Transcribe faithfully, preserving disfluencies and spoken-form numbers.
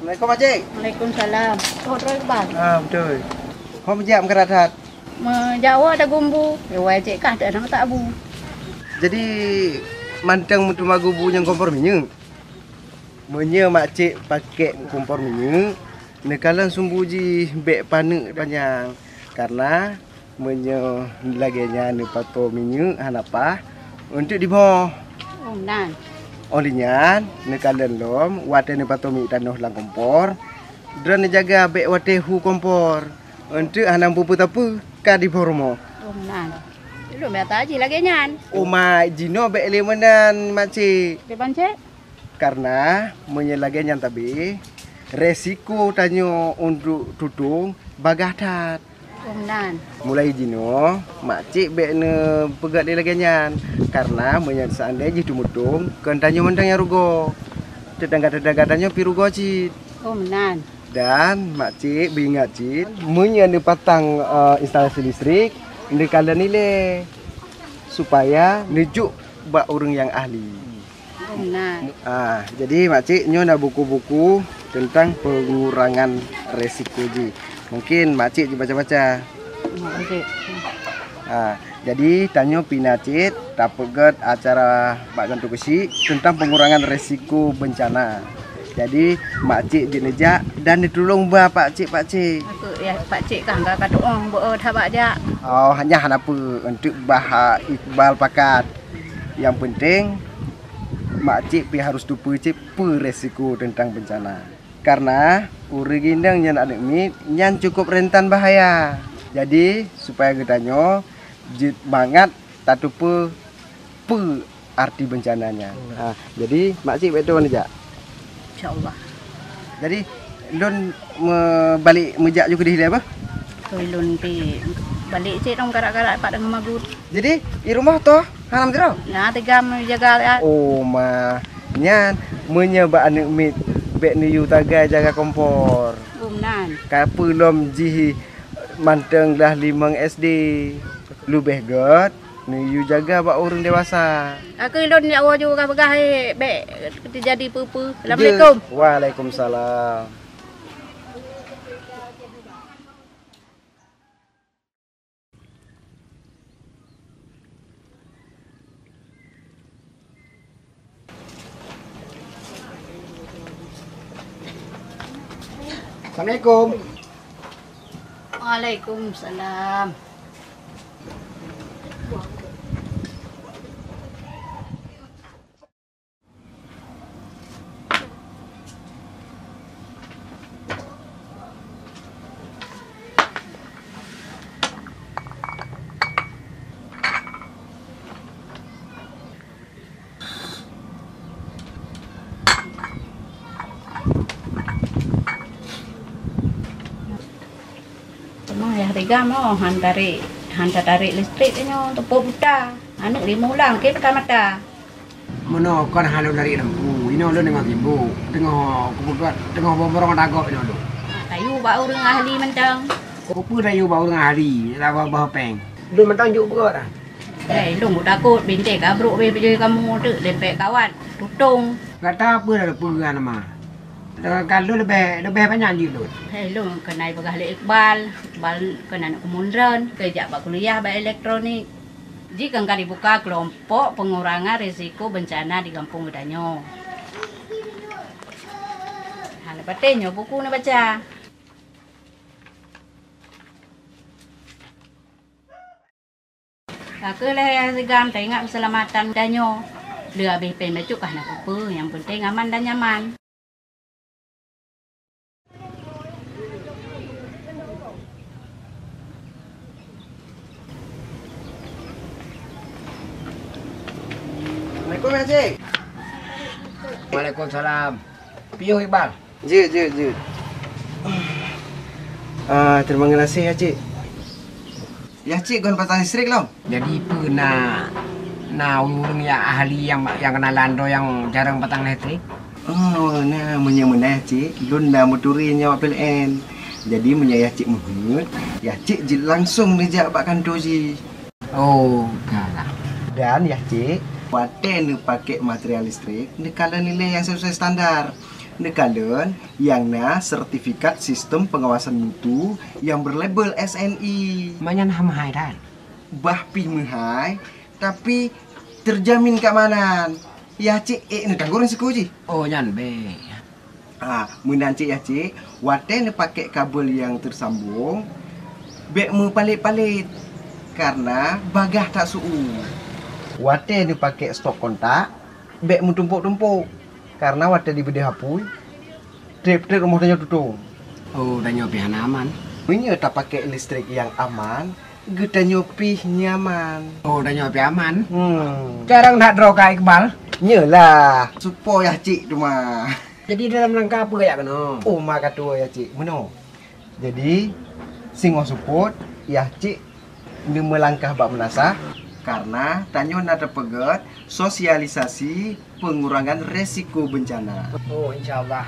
Assalamualaikum, Makcik. Waalaikumsalam. Oh, droe Iqbal. Ah, beutôi. Ho meujak meukarat that. Meujak woe ada gumbu. Eh, wai cik kah tak ada tak bu. Jadi, mantong meuteuma gumbu nyang kompor minyeuk. Meunyoe makcik pakèk kompor minyeuk, neukalon sumbu jih bèk paneuk panyang. Karena meunyoe lagèe nyan neupato minyeuk hana paih untuk dibôh. Oh, meunan. Óh lheueh nyan, neukalon lom watèe neupato minyeuk tanoh lam kompor, droe neujaga bèk watèe hu kompor. Untuk hana peue-peue ka dibôh rumoh. Oh, meunan. Lôn biasa jih lagèe nyan. Oh, mak, jinoe bèk lé meunan, makcik. Kiban cit? Karena meunyoe lagèe nyan tabi, resiko tanyoe untuk tutong bagaih that. Oh, meunan. Mulai jinoe, makcik bèk neupeugèt lé lagèe nyan. Karena meunyoe seandai jih teumutong, kon tanyoe mantong nyang rugoe. Tetangga-tetangga tanyoe pih rugoe cit. Oh, meunan. Dan makcik beuingat cit, meunyoe neupasang, eh, instalasi listrik, neukalon ilèe supaya neujok bak ureueng nyang ahli. Nah. Ah, jadi makcik nyoe na buku-buku tentang pengurangan resiko jih. Mungkin makcik jibaca-baca. Nah, makcik. Ah, jadi tanyoe pih na cit tapeugèt acara bak gantoe keuchik tentang pengurangan resiko bencana. Jadi makcik jeuet neujak dan neutulông ba pakcik-pakcik. Aku ya pakcik kah enggak katu'oh beu that bak jak. Oh, hanya hana peue untuk bah Iqbal pakat. Nyang peunteng, makcik pih harôh teupeue cit peue resiko teuntang beuncana. Karena ureueng inong nyan aneuk miet nyan cukup rentan bahaya. Jadi, supaya geutanyoe jeuet mangat tateupeue peue arti beuncana nyan. Ha, jadi, makcik bèk tuan jak. Insya Allah. Jadi, lôn me-, balek meujak ju keudeh lé bah? Keu lôn pi balek cit dong karak-karak pat deungon magut. Jadi, di rumoh toh hana meudroe? Na tigam jaga ya. Oh, ma. Nyan, meunyoe bak aneuk miet bèk neuyue tagai jaga kompor. Oh, meunan. Ka peue lom jih mantong dah limong S D. Leubeh gèt neuyue jaga bak ureueng dewasa. Aku lôn jak woe ju peugah-peugah, eh, bèk teujadi peue-peue. Assalamualaikum. Waalaikumsalam. Assalamualaikum. Waalaikumsalam. Teuma yah tiga mo han tarék, han tatarek listrik nyoe teupok buta. Aneuk lima ulang ke mata-mata. Meunoe kon hana lôn lari lampu, inoe lôn deungoe gimbok, teungoh kupeugah, teungoh boh-boh dagoe inoe lôn. Tayue bak ureueng ahli mantong. Peue tayue bak ureueng ahli, laba boh péng. Lôn mantong jok beurot ah. Eh, lôn takot bintée ka brok beh peujeuet kamoe teuk lé pék kawat, tutong. Gata peue dah peugah nama? Ka lôn leubeh, leubeh banyak jih lôn. Eh, lôn keunan peugah lé Iqbal, Iqbal keunan keumundreuen, keu jak bak kuliah bak elektronik. Jih keu ka dibuka keulompok pengurangan risiko bencana di gampông geutanyoe. Hana patéh nyoe buku neubaca. Ka keuh lheueh sigan teuingat keuseulamatan tanyoe. Lheueh abéh péng bacut ka hana peue-peue, nyang peunteng aman dan nyaman. Assalamualaikum, Cik. Waalaikumsalam. Piôh Iqbal. Jeuet, jeuet, jeuet. Ah, terima kasih ya, Cik. Ya, Cik, kon pasang listrik lom. Jadi peue na, na ureueng nyang ahli nyang, nyang kenalan droe nyang jarang pasang listrik? Oh, na meunyoe meunan, Cik, lôn na meuturi nyoe P L N. Jadi meunyoe ya Cik meuheuet, ya Cik jeuet langsung neujak bak kantô jih. Oh, kalah. Dan ya Cik, watée neupaké material listrik, neukalon nilai nyang sesuai standar. Neukalon nyang na sertifikat sistem pengawasan mutu nyang berlabel S N I. Manyan hana meuhai that. Bah pih meuhai, tapi terjamin keamanan. Yah cit ék neutanggong risiko jih. Oh, nyan bèk. Ah, meunan cit yah cit, watèe neupakék kabel nyang teusambong, bèk meupalet-palet, karena bagah that su-u. Watèe neupakék stop kontak, bèk meutumpôk-tumpôk, karena watèe dibeudôh apui, trép-trép rumoh tanyoe tutong. Oh, tanyoe pih hana aman. Meunyoe tapakék listrik nyang aman, geutanyoe pih nyaman. Oh, tanyoe pih aman. Hmm. Jarang that droe ka Iqbal. Nyoe lah, supaya cit teuma. Jadi dalam rangka peue jak keunoe? Oh, ma ka tuwoe yah cit, meunoe. Jadi, singoh seupôt, yah cit neumeulangkah bak meunasah, karena tanyoe na teupeugèt sosialisasi pengurangan resiko bencana. Oh, insya Allah.